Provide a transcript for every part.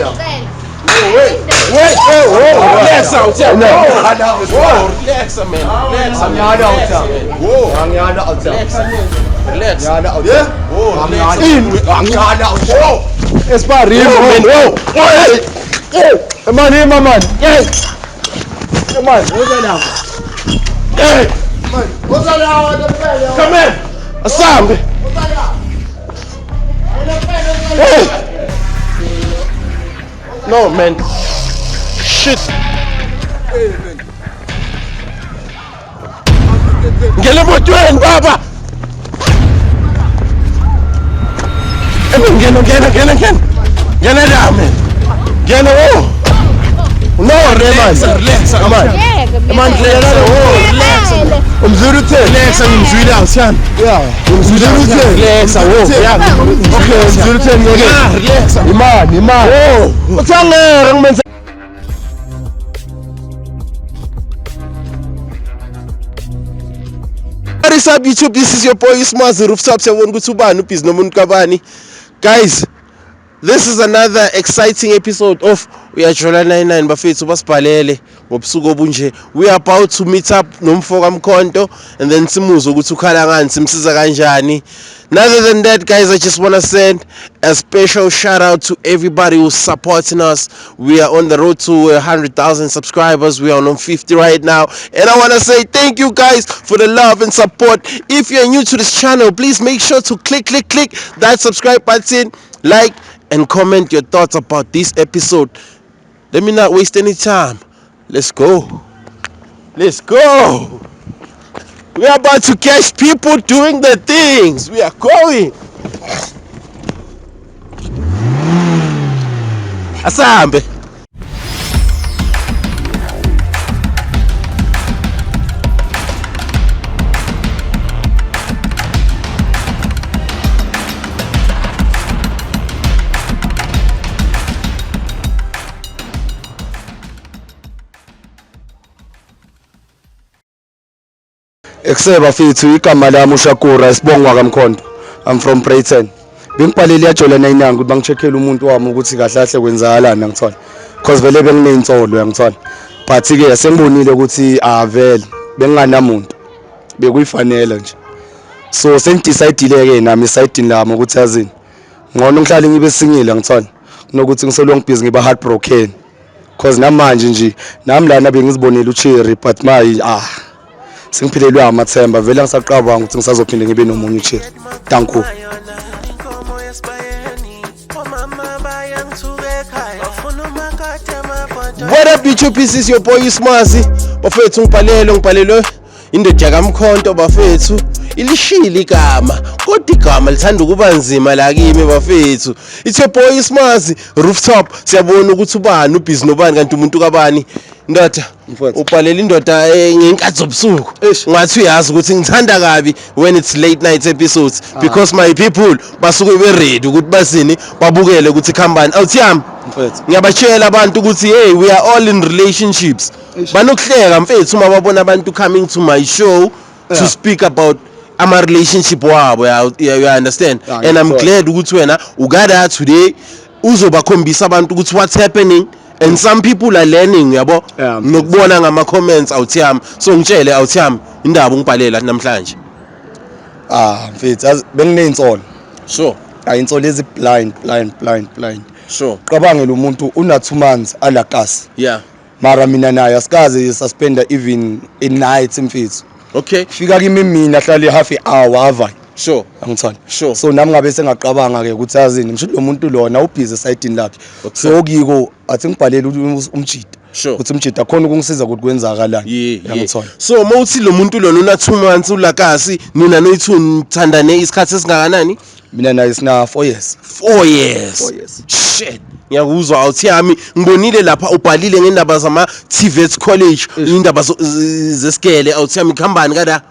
Wait, oh, oh, relax out here. Whoa, relax, man. Relax, man. Angiyala out man. Whoa, Angiyala out relax, relax. Angiyala out Yeah? Whoa, relax. Angiyala out Whoa, Esparimo man. Whoa, whoa. Hey, man, hey, man. Hey. Hey, man, woza lapha. Hey, Woza lapha. come in. Asambe. Hey. No, man. Shit. Ngena emotweni baba. Ngena ngena ngena ngena. Ngena la man. Ngena wo. No, man. Relax, Man. Ngeke Man, Relax, oh, relax. Umzwile utheni? Relax, ngimzwile awusiyami. Yeah. Ngimzwile Umzwile utheni? Relax, wo. Yeah. Okay, umzwile utheni ngeke? Yeah, relax. Imani, imani. Oh. Uthi angeke ngimenze. What is up YouTube? This is your boy Ismazi Rooftop. Siyabona ukuthi ubani ubhizi nomuntu kabani. Guys, this is another exciting episode of Uyajola 99 bafethu basibhalele ngobusuku obunje. We are about to meet up nomfo kaMkhonto and then simuzwe ukuthi ukhala ngani, simsiza kanjani. Other than that, guys, I just want to send a special shout out to everybody who's supporting us. We are on the road to 100,000 subscribers. We are on 50 right now. And I want to say thank you guys for the love and support. If you're new to this channel, please make sure to click, click, click that subscribe button, like, and comment your thoughts about this episode. Let me not waste any time. Let's go. Let's go. We are about to catch people doing the things. We are going. Asambe. Ekuseba fethu igama lami uShakura isibongwa kaMkhonto. I'm from Breyten. Bengibhalele yajola 99 ukuthi bangicheckele umuntu wami ukuthi kahle kahle kwenzakalani ngithola. Because vele benginey'nsolo uyangithola. But ke sengibonile ukuthi ah vele benginganamuntu. Bekuyifanele nje. So sengidecide ke nami esayidini lami ukuthi yazini. Ngcono ngihlale ngibe single ngithola. Kunokuthi ngisolo ngibhizi ngiba heartbroken. Cause namanje nje nami lana bengizibonela uCherry but my sengiphilelwe amathemba vele angisaqabanga ukuthi ngisazophinde ngibe nomunye uCherry. Thank you. What up YouTube? This is your boy Ismazi. Bafethu ngibhalelwe indoda kaMkhonto bafethu. Ilishilo igama kodwa igama lithanda ukuba nzima la kimi bafethu. It's your boy Ismazi Rooftop. Siyabona ukuthi ubani ubhizi nobani kanti umuntu kabani. Ndoda Mfowethu. ubhalela indoda ngenkathi zobusuku. Ngathi uyazi ukuthi ngithanda kabi when it's late night episodes because my people basuke be ready ukuthi basini babukele ukuthi khambani. Awuthiyami Mfowethu. ngiyabatshela abantu ukuthi hey, we are all in relationships. Banokuhleka mfethu uma babona abantu coming to my show to speak about ama relationship wabo, you understand? Yeah, And I'm ngiyakuthola. glad ukuthi wena ukada today uzobakhombisa abantu ukuthi what's happening and some people are learning, yabo, Yeah, nokubona ngama comments awuthiyami. So ngitshele awuthiyami indaba ungibhalela namhlanje. Ah mfethu yazi benginey'nsolo. Sure. Hayi insolo ezi blind blind blind blind. Sure. Qabange lo muntu una 2 months alakasi. Mara mina naye asikaze suspend even a night mfethu. Okay. Fika kimi mina ahlale half a hour ava. Sure. Angitholi. Sure. So nami ngabe sengaqabanga ke ukuthi yazini ngisho lo muntu lona ubhizi esayidini lakhe. So kiko athi ngibhalele umjida. Sure. Ukuthi umjida khona ukungisiza ukuthi kwenzakalani. Yeah. Angitholi. So mawuthi lo muntu lona una 2 months ulakasi, nina noyi-2 nithandane isikhathi esingakanani? Mina naye sina 4 years. 4 years. 4 years. Shit. Ngiyakuzwa awuthiyami, ngibonile lapha ubhalile ngendaba zama TVET college, indaba zesikele awuthiyami khambani kada.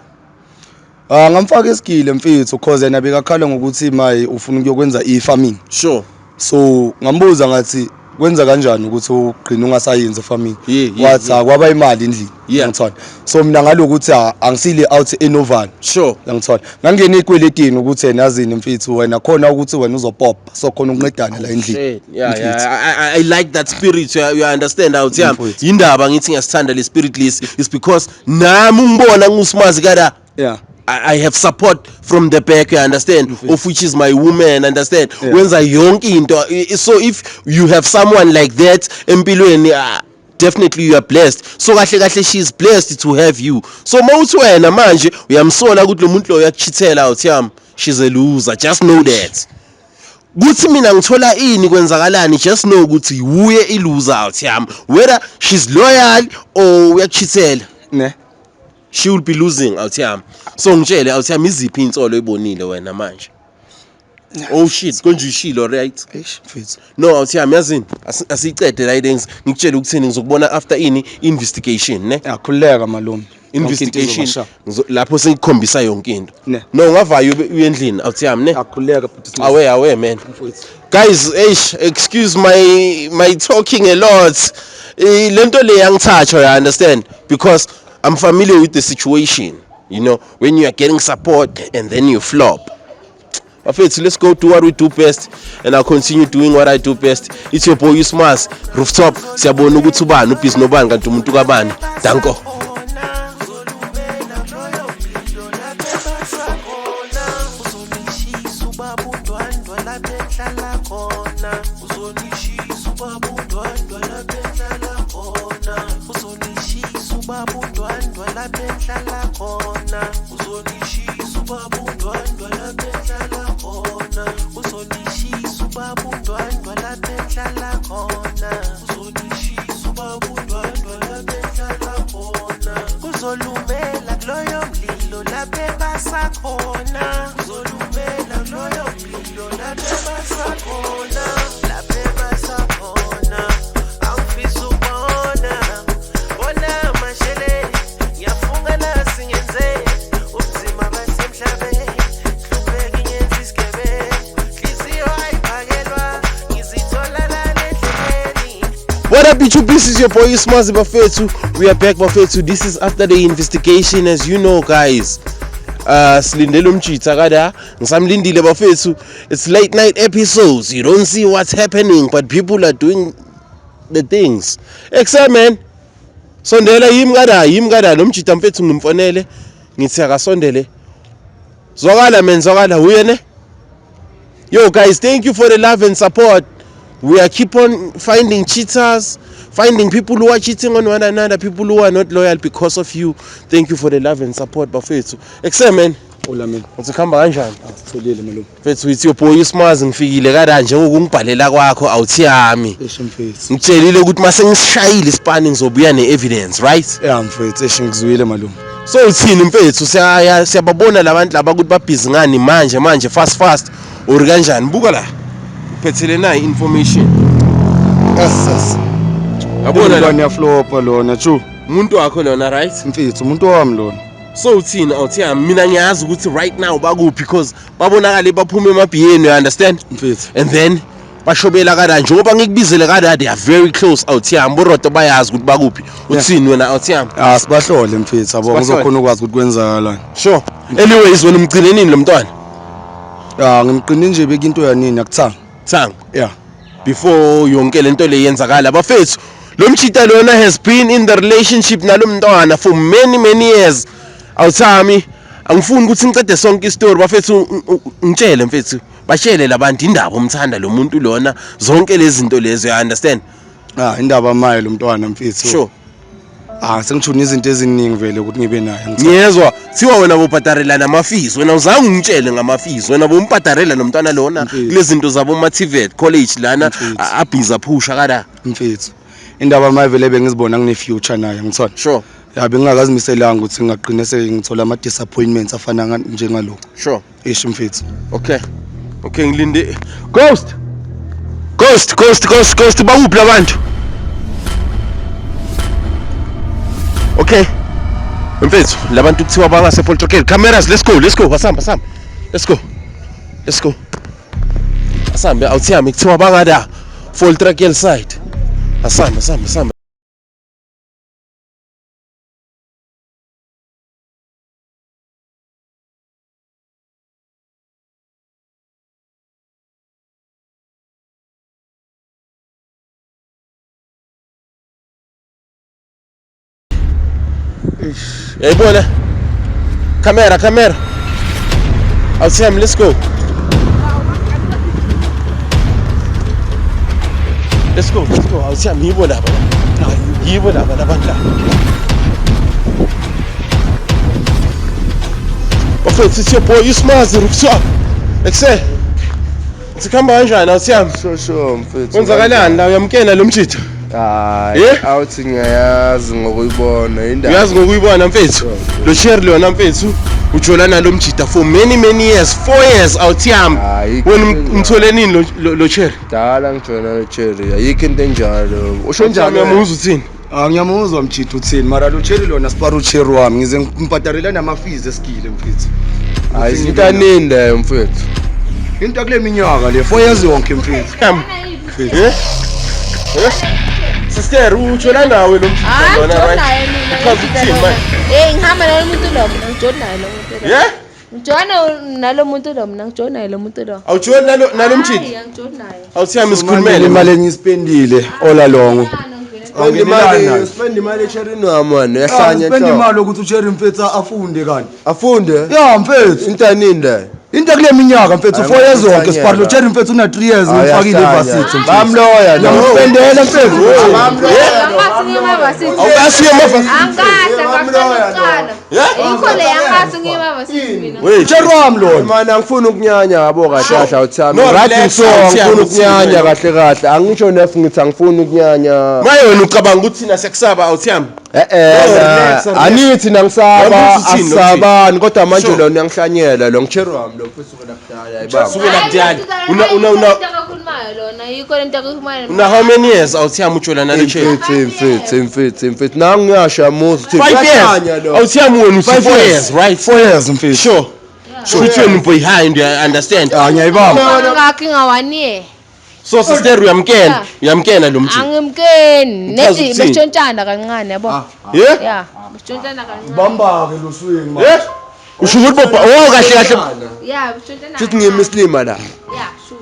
Ah ngamfaka esigile mfethu cause yena bekakhala ngokuthi maye ufuna ukuyokwenza i-farming. Sure. So ngambuza ngathi Kwenza kanjani ukuthi ugcine ungasayenzi efamini? Yeah. Wathi akwaba imali endlini. Yeah. Ngithola. So mina ngalokuthi angisile out enovani. Ngithola. Ngangena ekweletini ukuthi yena yazini mfethu wena khona ukuthi wena uzopopa. So khona ukuncedana la endlini. Shit. Yeah, Mfethu. yeah. I like that spirit. You understand out yeah. Mfethu. Indaba ngithi ngiyasithanda le spirit lesi is because nami ungibona ngusimazi kada Yeah. I have support from the back, you understand, of which is my woman, understand. Yeah. Wenza yonke into. So if you have someone like that empilweni, definitely you are blessed. So kahle kahle she is blessed to have you. So mawuthi wena manje uyamsola ukuthi lo muntu lo uyakuchithela out yami, she's a loser. Just know that. Kuthi mina ngithola ini kwenzakalani, just know ukuthi uye i-loser out yami, whether she's loyal or uyakuchithela, Ne. she will be losing out yami. So ngitshele out yami, iziphi insolo oyibonile wena manje? Oh shit, konje uyishilo, right? Eish mfethu. No, out yami, yazini, asiyicede la idings, ngikutshele ukuthini, ngizokubona after ini investigation, ne? Yakhululeka malume. Investigation lapho sengikukhombisa yonke into. Ne. No, ungavayi uye endlini out yami, ne? Yakhululeka bhuti. Awe awe man. Mfethu. Guys, eish, excuse my talking a lot. Lento le yangithatha, you understand, because I'm familiar with the situation, you know, when you are getting support and then you flop. Bafethu, let's go do what we do best, and I'll continue doing what I do best. It's your boy Usmas Rooftop. Siyabona ukuthi ubani ubhizi nobani kanti umuntu kabani. Danko. Uzonishisa ubaba uNdwandwa lapha ehlala khona. Uzonishisa ubaba uNdwandwa lapha ehlala khona. Uzonishisa ubaba uNdwandwa lapha ehlala khona. Uzonishisa ubaba uNdwandwa lapha ehlala khona. Uzonishisa ubaba uNdwandwa lapha ehlala khona. Uzonishisa ubaba uNdwandwa lapha ehlala khona. Kuzolumela kuloyo mlilo lapha ebasakhona. Kuzolumela kuloyo mlilo lapha ebasakhona. Lapha ebasakhona. Angifisi ukubona bona mashele, ngiyafunga nasingenze ubunzima basemhlabeni. Hlupheka inyenzi isigebengu, nhliziyo ayiphakelwa, ngizithola lana endleleni. What up, YouTube? This is your boy Usmazi Bafethu. We are back, Bafethu. This is after the investigation, as you know, guys. Silindele umjitha kada ngisamlindile bafethu. It's late night episodes. You don't see what's happening, but people are doing the things. Except man, sondela yimi kada, yimi kada lo mjitha mfethu, ngimfonele ngithi akasondele. Zwakala man, zwakala uye ne. Yo guys, thank you for the love and support. We are keep on finding cheaters, finding people who are cheating on one another, people who are not loyal because of you. Thank you for the love and support, bafethu. Except man, Hola mina. uthi kuhamba kanjani? Asitholile malume. Mfethu, it's your boy Usmazi, ngifikile kada njengokungibhalela kwakho awuthiyami. Eish mfethu. Ngitshelile ukuthi mase ngisishayile isipani ngizobuya ne-evidence, right? Yeah mfethu, eish ngizwile malume. So uthini mfethu, siyababona labantu laba ukuthi babhizi ngani manje manje, fast fast or kanjani? Buka la. Uphethele nayi information. Yes yes. Yabona la Uyaflopa lona chu. Umuntu wakho lona, right? Mfethu, umuntu wami lona. So uthini awuthiyami, mina ngiyazi ukuthi right now bakuphi because babonakale baphuma emabhiyeni, you understand? Mfethu. And then bashobela kada njengoba ngikubizele kada, they are very close awuthiyami, boroto bayazi ukuthi bakuphi. Uthini wena awuthiyami? Ah, sibahlole mfethu, yabo, Sibahlole. ngizokhona ukwazi ukuthi kwenzakalani. Sure. Anyways, wena umgcine nini lo mntwana? Ah, ngimqine nje beka into yanini akuthanga. Thanga. Yeah. Before yonke lento le yenzakala bafethu, lo mchita lona has been in the relationship nalo mntwana for many many years. Awuthami, angifuni ukuthi ngicede sonke isitori bafethu. Ngitshele mfethu, batshele labantu indaba umthanda lo muntu lona, zonke lezi zinto lezo, you understand? Ah, indaba maye lo mntwana mfethu. Sure. Ah, sengithuna izinto eziningi vele ukuthi ngibe naye. Ngithanda. Ngiyezwa thiwa wena bobhadarela nama-fees, wena uzange ungitshele ngama-fees, wena bombhadarela lo mntwana lona Mfethu. kulezi zinto zabo ma-TVET college lana. Mfethu. Abhizi aphusha kada. Mfethu. Indaba maye vele bengizibona ngine future naye, ngithona. Sure. Ya, bengingakazimiselanga ukuthi ngingagcina sengithola ama disappointments afana njengalokho. Sure. Eish mfethu. Okay, ngilinde ghost, ghost, ghost, ghost, ghost. Bakuphi labantu? Okay mfethu, labantu kuthiwa bangase-Voltokele. Cameras, let's go, let's go. Asambe, asambe, let's go, let's go, asambe awuthiyami. Kuthiwa bangada Voltrakel side. Asambe asambe asambe. Yayibona? Camera, camera. Awuthembi, let's go. Let's go, let's go. Awuthembi, yibo laba. Yibo laba labantu laba. Bafethu, it's your boy Usmazi Rooftop. Ekse. Sikhamba kanjani awuthembi? Sho sho mfethu. Kwenzakalani la uyamkena lo mjitha? Hayi, Eh? awuthi ngiyayazi ngokuyibona indaba. Uyazi ngokuyibona mfethu. Lo Cherry lona mfethu ujola nalo mjita for many many years, 4 years awuthiyami. Hayi, Wena umthole nini lo Cherry? Dala ngijoyina lo Cherry. Ayikho into enjalo. Usho njani? Uyamuzwa uthini? Ah, ngiyamuzwa mjithu uthini mara lo cherry lona sipara ucherry wami ngize ngimbhadarela nama-fees esigile mfethu. Hayi, into anini leyo mfethu? Into kule minyaka le 4 years yonke mfethu. Yami. Eh? Eh? Sister, ujola nawe lo mjita Hayi, lona ngijoli right? naye mina. Uchaza ukuthini manje? Eh, ngihamba nalo muntu lo mina, ngijoli naye lo muntu lo. Yeah? Ngijoli nalo muntu lo mina, ngijoli naye lo muntu lo. Awujoli nalo mjita? Hayi, angijoli naye. Awuthiyami sikhulumele. Imali engiyisipendile all along. Spend imali, spend imali echerryini wami wena, uyahlanya Spend nhlobo. imali ukuthi ucherry mfethu afunde kanti. Afunde? Ya mfethu. Into anini leyo? Into kule minyaka mfethu Hayi, 4 years uyahlanya yonke sipara lo la. cherry mfethu una 3 years ngimfakile Uyahlanya. evarsity mfethu. Bamloya lo. Ngiyamspendela mfethu. Angikaze ngiye emavasithi. Awukasiye emavasithi. Angikaze, ngaqala ukuqala. Ayikho le angikaze ngiye emavasithi mina. Wait. Cherry wami lona. Mana angifuni ukunyanya yabo kahle kahle awuthami. No, Right relax, so awuthami, angifuni ukunyanya uthini. kahle kahle. Angisho nef ngithi angifuni ukunyanya. Maye wena ucabanga ukuthi thina siyakusaba awuthiyami? Eh eh No, relax, la. relax. Anithi nangisaba Wena uthi uthini, asisabani kodwa manje Sure. lona uyangihlanyela lo ngitsheri wami lo mfethu sukela kudala ayibamba. Sukela kudala. Una Into akakhulumayo lona, yikho lento akakhulumayo. una how many years awuthiyami ujola nalo Cherry? Mfethu mfethu mfethu mfethu nangu ngiyasho yamuza uthi 5 years. uyahlanya lo. Awuthiyami wena uthi Five 4 years. years, right? 4 years mfethu. Sure. Sure wena behind, you understand? Ah, ngiyayibamba. Ngakho inga-one year. So sister uyamkena, Yeah. uyamkena lo mjita. Angimkeni. Uchaza Nethi ukuthini? besitshontshana kancane yabo. Yeah? Yeah, besitshontshana kancane. Bamba ke lo swing manje. Yeah? Usho ukuthi bobha, oh kahle kahle. Yeah, besitshontshana. Futhi ngimi isilima la. Yeah, sure.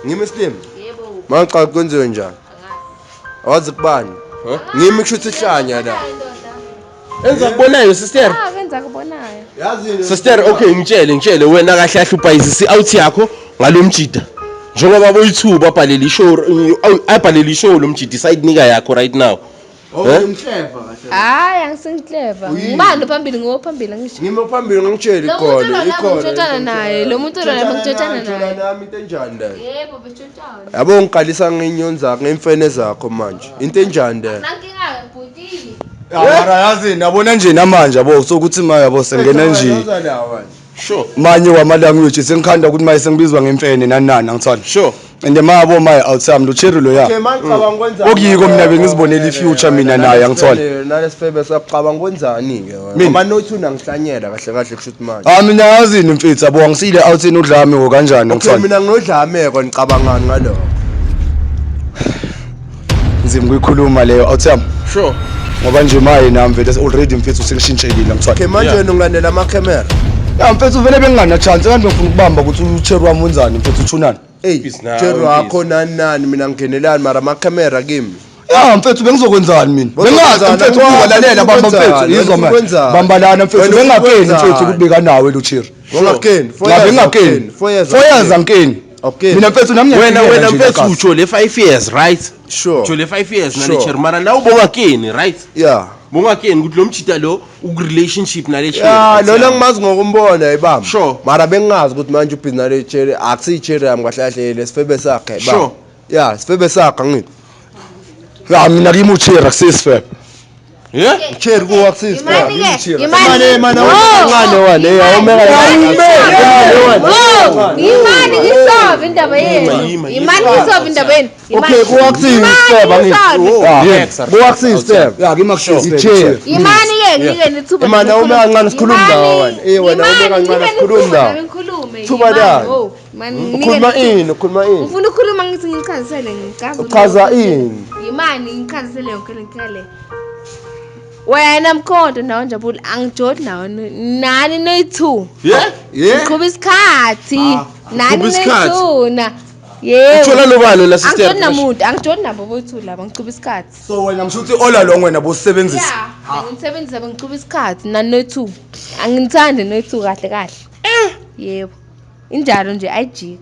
Ngimi isilima. Yebo. Manje kwenziwe njani? Awazi kubani? Ngimi kusho ukuthi ihlanya la. Enza kubonayo sister. Ah, kenza kubonayo. Yazi Sister, okay ngitshele wena kahle kahle ubhayizisa i-out yakho ngalomjida. Njengoba boyi-2 babhalela ishow abhalela ishow lo mjida side nika yakho right now. Oh ngimhleva kahle. Hayi, angisengikleva. Ngibani phambili ngophambili ngisho. Ngimi phambili ngitshela Lo muntu ikhona lona ikhona. ngitshontshana naye, lo muntu lona ngitshontshana naye. Nami into enjani leyo? Yebo, besitshontshana. Yabo ngiqalisa ngenyoni zakho ngemfene zakho manje. Into enjani leyo? Nankinga bhuti. Ya mara yazi nabona nje namanje yabo sokuthi manje yabo sengena nje. Sure. Manye wama language sengikhanda ukuthi maye sengibizwa ngemfene nani nani angithanda. Sure. And mabo maye awuthami lo cherry lo ya. Okay manje cabanga kwenzani? Okuyiko mina bengizibonela i-future mina naye angithola. Nalesifebe saqabanga kwenzani ke wena? Mina? Ngoba nothi unangihlanyela kahle kahle kusho ukuthi manje. Ah mina yazini mfethu yabo angisile outsini udlame ngo kanjani Okay angithola. mina nginodlameko ngicabangani ngalokho. Nzima ukuyikhuluma leyo awuthami. Sure. Ngoba nje maye nami vele already mfethu sengishintshekile angithola. Okay manje Yeah. wena ungilandela ama camera. Ya mfethu vele bengingana chance kanti bengifuna ukubamba ukuthi ucherry wami wenzani mfethu uthunani. Ey, Busy nawe, Cherry busy. wakho nani nani mina ngingenelani mara ama camera kimi. Ya mfethu bengizokwenzani mina? Bengazi Bozokwenzani? mfethu ukulalela bamba mfethu Wena yizwa manje. ukwenzani? Bambalana mfethu Wena bengingakeni ukwenzani? mfethu ukuthi bekanawe lo cherry. Ungakeni. Ngabe ngingakeni. 4 years. 4 years angikeni. Okay. Mina mfethu nami Wena ngiyafikela wena nje mfethu la kasi. ujole 5 years, right? Sure. Ujole 5 years nale Sure. cherry mara nawe bongakeni, right? Yeah. Bongakeni ukuthi lo mjita lo uku relationship nale cherry. Ya lona ngimazi ngokumbona ibamba. Sure. Mara bengingazi ukuthi manje ubhizi nale cherry akusiyi cherry yami kahle kahle lesifebe sakhe ibamba. Sure. Yeah, sifebe sakhe angithi. Ya mina kimi ucherry akusisifebe. Yeah? Cherry kuwa akusiyisifebe. Imani-ke, Mane imani. mane Oh, kancane wena hey awumeka Oh, imani ngisolve indaba yenu. Yima, yima, Imani ngisolve indaba yenu. Imani. Okay, kuwa akusiyisifebe Imani angithi. Kuwa akusiyisifebe. Ya kimi akusiyisifebe. I-cherry. Imani-ke ngike nithuba. Imani, awume kancane sikhulume nawe wena. Eh, wena awume kancane sikhulume nawe. Ngikhulume. Thuba Imani, lani? oh, imani, nginike Ukhuluma nethuba. ini? Ukhuluma ini? Ngifuna ukukhuluma ngithi ngichazisele ngichaze. Uchaza ini? Imani ngichazisele yonke le nto le. Wena Mkhonto nawe Njabulo angijoli nawe nani noyi-two. Yeah? Yeah. Ngiqhuba isikhathi. Nani Uqhuba isikhathi? noyi-two na. Yebo. Uthola nobani la sister? Angijoli namuntu, angijoli nabo boyi-two laba ngiqhuba isikhathi. So wena msho ukuthi all along wena bosebenzisa. Yeah, bengisebenzisa bengiqhuba isikhathi nani noyi-two. Angithandi noyi-two kahle kahle. Yebo. Injalo nje ayijiki.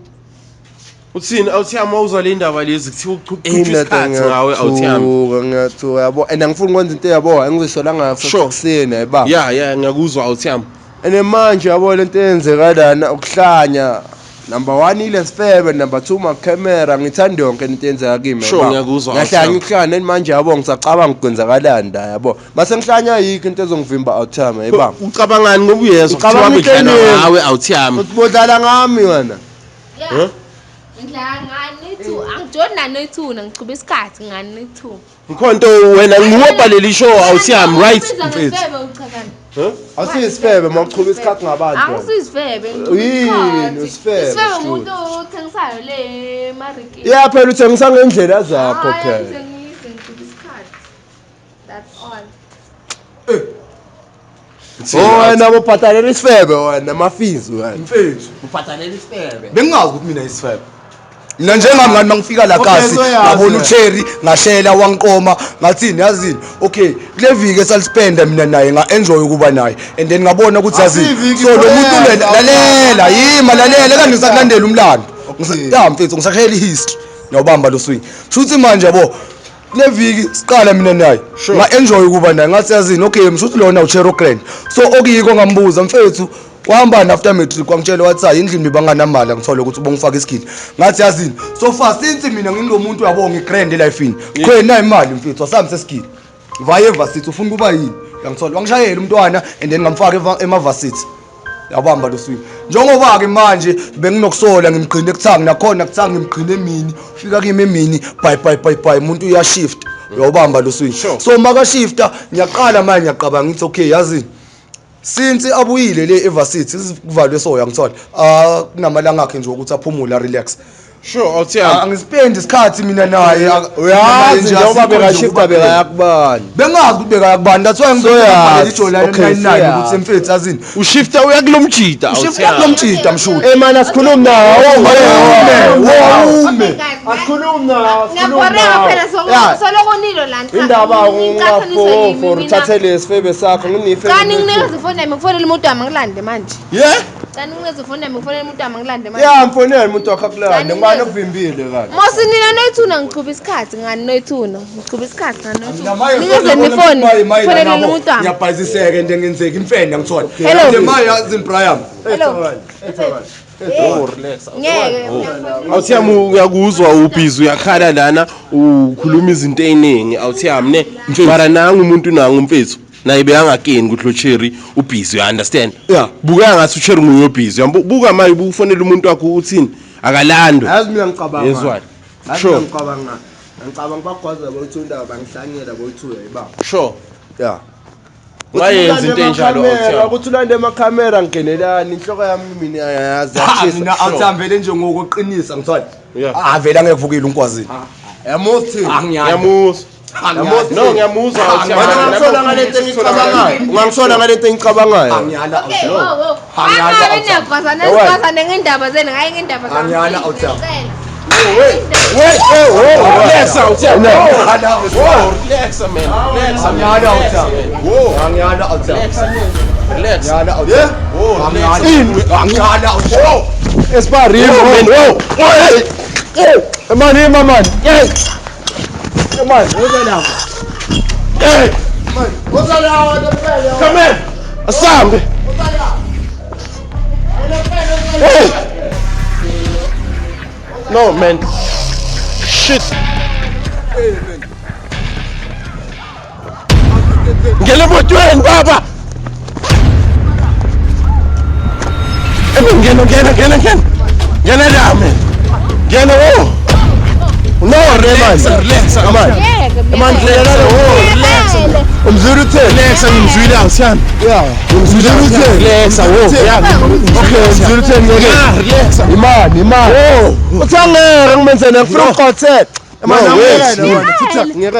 Uthini awuthiyami wawuzwa le ndaba lezi kuthiwa uqhuba isikhathi ngawe awuthiyami. Ngiyathuka yabo and angifuni ukwenza into yabo engizoyisola ngayo Sure. ekuseni yabo. Yeah, yeah, ngiyakuzwa awuthiyami. And manje yabo lento eyenzeka lana ukuhlanya number 1 ile sifebe number 2 ma camera ngithanda yonke into eyenzeka kimi Sure, ngiyakuzwa, ngiyahlanya awuthami. ukuhlanya and manje yabo ngisacabanga ukwenzakalani la yabo mase ngihlanya yikho into ezongivimba awuthama yebo Ucabangani ngoba uyezwa Ucabanga kuthiwa into bedlala eningi. ngawe awuthiyami. uthi bodlala ngami wena Yeah. Ngidlala ngani noyi-two, angijoli nani noyi-two na ngiqhuba isikhathi ngani noyi-two. Mkhonto wena nguwobhalela ishow awuthiyami right? Ubiza ngesifebe uchazani? Awusiyisifebe mawuqhuba isikhathi ngabantu wena. Angisiyisifebe. Yini, usifebe, Isifebe shuthi. umuntu othengisayo le emarikini. Yeah phela uthengisa ngendlela zakho Hayi, phela. angithengisi, ngiqhuba isikhathi. That's all. Oh wena bobhadalela isifebe wena ama-fees wena. Mfethu, Ubhadalela isifebe. bengingazi ukuthi mina isifebe. Mina njengami ngani mangifika la Okay, kasi soyazi ngabona wena. uCherry ngashela wangiqoma ngathini yazini okay kule viki esalispenda mina naye nga-enjoy ukuba naye and then ngabona ukuthi yazini Asiyiviki so lo muntu kuphela. lena lalela yima lalela kanti ngisakulandela umlando Okay. Ya mfethu ngisashayela i-history ngiyawubamba lo swing shuthi manje yabo kule viki siqala mina naye nga-enjoy ukuba naye ngathi yazini okay mshuthi lona uCherry Grand so okuyiko ngambuza mfethu wahambani after matric wangitshela wathi hayi endlini bebanganamali angithole ukuthi ubongifaka isigidi ngathi yazini so far since mina ngingilo muntu uyabo ngigrand elifini khona imali mfethu wasihambisa esigidi vaye evasithi ufuna ukuba yini uyangithola wangishayela umntwana and then ngamfaka emavasithi yabamba lo swing njengoba-ke manje benginokusola ngimgqine kuthanga nakhona kuthanga ngimgqine emini ufika kimi emini bye bye bye bye umuntu uyashift uyawubamba lo swing Sure. so makashifta ngiyaqala manje ngiyaqabanga ngithi okay yazini since abuyile le evasithi kuvalwe so uyangithola ah kunamalanga akhe nje ukuthi aphumule relax Sure awuthiyami. angispendi isikhathi mina naye Uyazi njengoba bekashifta bekaya kubani. bengazi ukuthi bekaya kubani that's why Soyazi. ngibhalele ijolane Okay, 99 soyazi. ukuthi mfethu azini Ushifta uya kulomjita ushifta awuthiyami. kulomjita mshuti Eh man asikhulumi nawo. Wawume. Okay, guys. Asikhulumi nawo. Ngiyabhoreka phela Yeah. soloko nilo la. Indaba ngiqhathaniswa yimi ungafofor mina. uthathe lesifebe sakho nginifebe. Cani nginikeze ifoni yami ngifonele umuntu wami ngilande manje. Yeah? Cani nginikeze ifoni yami ngifonele umuntu wami ngilande manje. Ya mfonela umuntu wakho akulande Cani ngubani nginikeze- okuvimbile kanti. Mosi nina noyithuna ngiqhuba isikhathi ngani noyithuna ngiqhuba isikhathi ngani noyithuna. Nikezeni ifoni ngifonele umuntu wami. ngiyabhayisiseka into engenzeka imfene ngithola Hello. and maye yazini Brian Hello. Oh relax. Ngeke. Awuthiyami uyakuzwa ubhizi uyakhala lana ukhuluma izinto eziningi awuthiyami ne. Mara nangu umuntu nangu mfethu. Naye bekangakeni ukuthi lo Cherry ubhizi you understand? Yeah. Buka ngathi uCherry nguye obhizi. Buka manje ufonela umuntu wakho uthini? Akalandwe. Yazi mina ngicabanga. Yezwani. Yazi Sure. mina ngicabanga. Ngicabanga bagwaza boyithunda bangihlanyela boyithuya yiba. Sure. Yeah. Wayenza into enjalo awuthiyami. Ukuthi ulande amakhamera ngingenelani inhloko yami mina ayazi yashisa. mina awuthambele nje ngokuqinisa ngithola Yeah. ah vele angeke vukile unkwazini Yamuthi. Ngiyamuzwa. No ngiyamuzwa awuthiyami. Ungangisola ngalento engicabangayo. Ungangisola ngalento engicabangayo. angiyala Okay, wo wo. Angiyala Angabe outside. niyagwazana Yawena. nigwazane ngendaba zenu hayi ngendaba zami. Angiyala outside. Ngiyacela. Wait, oh, oh, relax awuthiyami. Oh, relax man. Relax man. Angiyala outside. Whoa, angiyala outside relax. angiyala outside Whoa, relax. angiyala outside Esparimo. Man, whoa. Hey, man, hey, man. Hey. Man, woza lapha. Hey, Woza lapha. come in. Asambe. Hey. No, man. Shit. Hey, man. Baba. Ngena, ngena, ngena, ngena. Ngena la, man. Ngena, wo. No, relax, relax, man. Yeke, Man, myekele. relax, wo, relax. Myekele. Umzwile utheni? Relax, ngimzwile awusiyami. Yeah. Umzwile utheni? Relax, wo. Yeah. Okay, umzwile utheni ngeke? Yeah, relax. Imani, imani. Wo. Uthi angeke ngimenzele ngifuna No. ukuqothela. No, wait.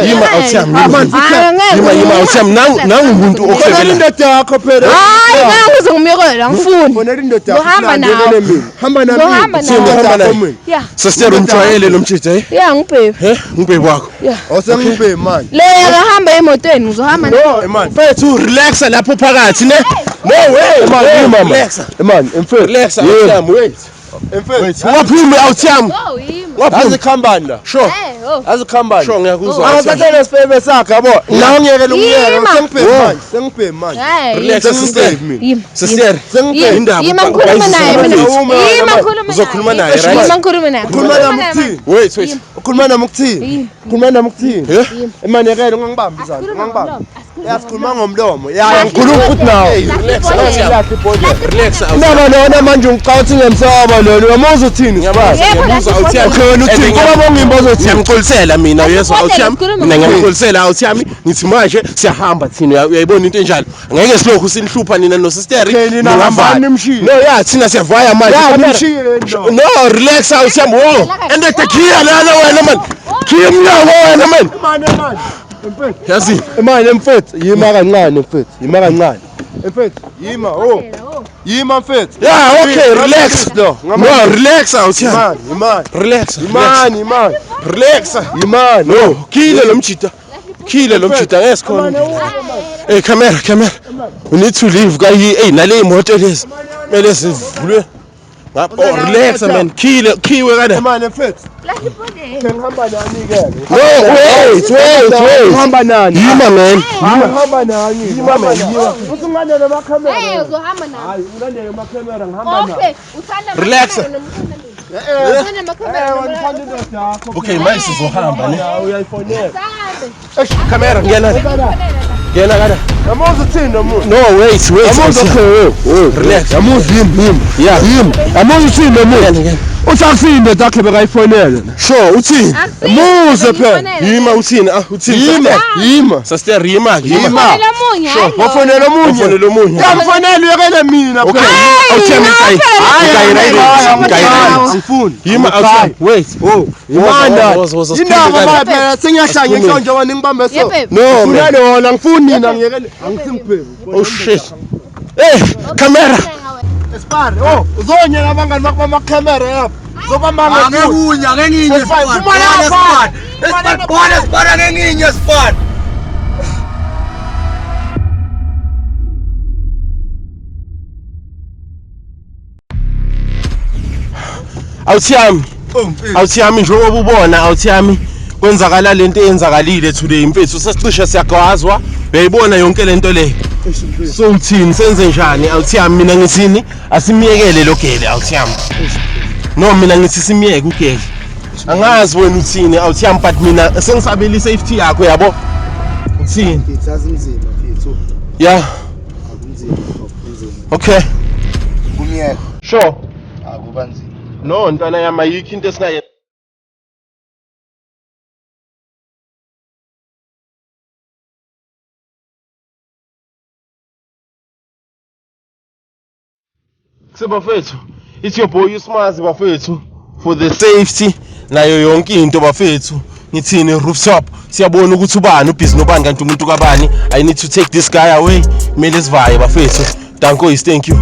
Yima awusiyami. Ah, man, Hayi, angeke. Yima, yima awusiyami. Nangu nangu umuntu Fonela ohlebela. indoda yakho phela. Hayi, ngeke uze ngimyekele, angifuni. Fonela indoda yakho. Ngohamba ngiyekele nawe. mina. Hamba nami. Ngohamba nawe. Indoda Hamba yakho naye. mina. Yeah. Sister umjwayele lo mjita, eh? Yeah, ngibhebe. Eh, ngibhebe wakho. Yeah. Awusengibhemi manje. Le akahamba emotweni, ngizohamba naye. No, man. Mfethu relaxa lapho phakathi ne. No way. Man, yima man. Relaxa. Man, mfethu. Relaxa awusiyami, wait. Mfethu. Ungaphumi awusiyami. Oh, yima. Ungaphumi. Azikhambani la. Sure. Eh, oh. Azikhambani. Sure ngiyakuzwa. awusiyami. Angathatha lesifebe sakhe yabo. Nawe ngiyekele umyeke. Yima. Sengibhemi manje. Sengibhemi manje. Hey. Relax sister. Sengibhemi mina. Yima. Sister. Sengibhemi. Indaba. Yima ngikhulume naye mina. Ume wena, Yima man. ngikhulume naye. Uzokhuluma naye, right? Yima ngikhulume naye. Ukhuluma nami ukuthini? Wait, wait. Ukhuluma nami ukuthini? Yima. Ukhuluma nami ukuthini? Eh? Imani yekele ungangibambi izandla, Asikhulume ungangibambi. ngomlomo, asikhulume Ya sikhuluma ngomlomo. Ya Lahla ngikhuluma futhi nawe. Hey, relax awusiyami. Lahla ibhodlela. Relax awusiyami. Indaba lona manje ungicabanga ukuthi ngiyamsaba lona. Uyamuzwa uthini? Ngiyabazi, Yebo, ngiyamuzwa lahla awusiyami. Okay, wena uthini? And Ngoba bongimba uzothini? Ngiyamxolisela mina uyezwa Lahla awusiyami. sikhulume Mina ngomlomo. ngiyamxolisela awusiyami. Ngithi manje siyahamba thina uyayibona into enjalo. Angeke silokhu sinihlupha nina no sister. Okay, nina hambani nimshiye. No, yeah, thina siyavaya manje. Ya Camera. nimshiye lo. No, relax awusiyami. Wo. Endoda khiya lana wena man. Khiya umnyango wena man. Imani imani. Mfethu. Yazi. Imani mfethu, yima kancane mfethu, yima kancane. Mfethu, yima oh. Yima mfethu. Yeah, okay, relax. No, No, relax awusiyami. Imani, imani. Relax. Relax. Imani, imani. Relax. Imani. No, khile lo mjita. Khile lo mjita ngeke sikhona. Hey, camera, camera. We need to leave kayi. Hey, nale imoto lezi. Kumele sivulwe. Ngapho oh, relax man. Khile, khiwe kana. Imani mfethu. Lahla ibhodlela. Ke ngihamba nani ke? No, wait, wait, wait. Ngihamba nani? Yima man. Ngihamba nani? Yima man. Uthi ungilandele amakhamera. Eh, uzohamba naye. Hayi, ungilandele amakhamera ngihamba nani. Okay, uthanda Relax. amakhamera noma uthanda mina? Uthanda amakhamera Eh, noma wena uthanda indoda yakho. Okay, manje sizohamba ne. Ya uyayifonela. Sambe. Camera, ngena. Ngena kana. Yamuzwa uthini lo muntu? No, wait, wait. Yamuzwa awusiyami. okay. Relax. Yamuzwa yimi yimi. Yeah. Yimi. Yamuzwa uthini lo muntu? Ngena, ngena. Uthi akusiyo indoda yakhe bekayifonela. Sure, uthini? Muze phela. Yima uthini? Ah, uthini? Yima, Sister. yima. Sister, yima, yima. Yima. Fonela omunye, hayi lo. Wafonela omunye. Ufonele omunye. Yamfonela uyekele mina Okay. phela. Awusiyami no, ngigayi. phela. Ngigayi right. Hayi, Ngigayi right. Angifuni. Yima awusiyami. Wait. Oh, imanda. Woza, woza, Indaba siphinde manje phela sengiyahlanya Asiphumeni. ngisho njengoba ningibambe so. Yebo. No, man. Ngifuna lona, angifuni nina ngiyekele. Angisingibheki. Oh shit. Eh, camera. Esipare, oh, uzonyeka abangani bakho bamakhamera lapha. Zobamanga Angeke unye, angeke nginye Esipare, sipare. phuma lapha. Esipare, bona sipare angeke nginye sipare. Awuthiyami. Awuthiyami njengoba ubona awuthiyami kwenzakala lento eyenzakalile today mfethu sesicishe siyagwazwa uyayibona yonke lento le. So uthini senze njani awuthiyami mina ngithini asimiyekele lo gele awuthiyami. No mina ngithi simiyeke ugele. Angazi wena uthini awuthiyami but mina sengisabela i-safety yakho yabo. Uthini? Mfethu azinzima mfethu. Yeah. Akunzima, akunzima. Okay. Kumyeka. Sure. Akuba nzima. No ntwana yami ayikho into esingayenza. Bafethu, it's your boy Usmazi bafethu for the safety nayo yonke into bafethu. Ngithini rooftop siyabona ukuthi ubani ubhizi nobani kanti umuntu kabani. I need to take this guy away. Kumele sivaye bafethu. Danko is thank you.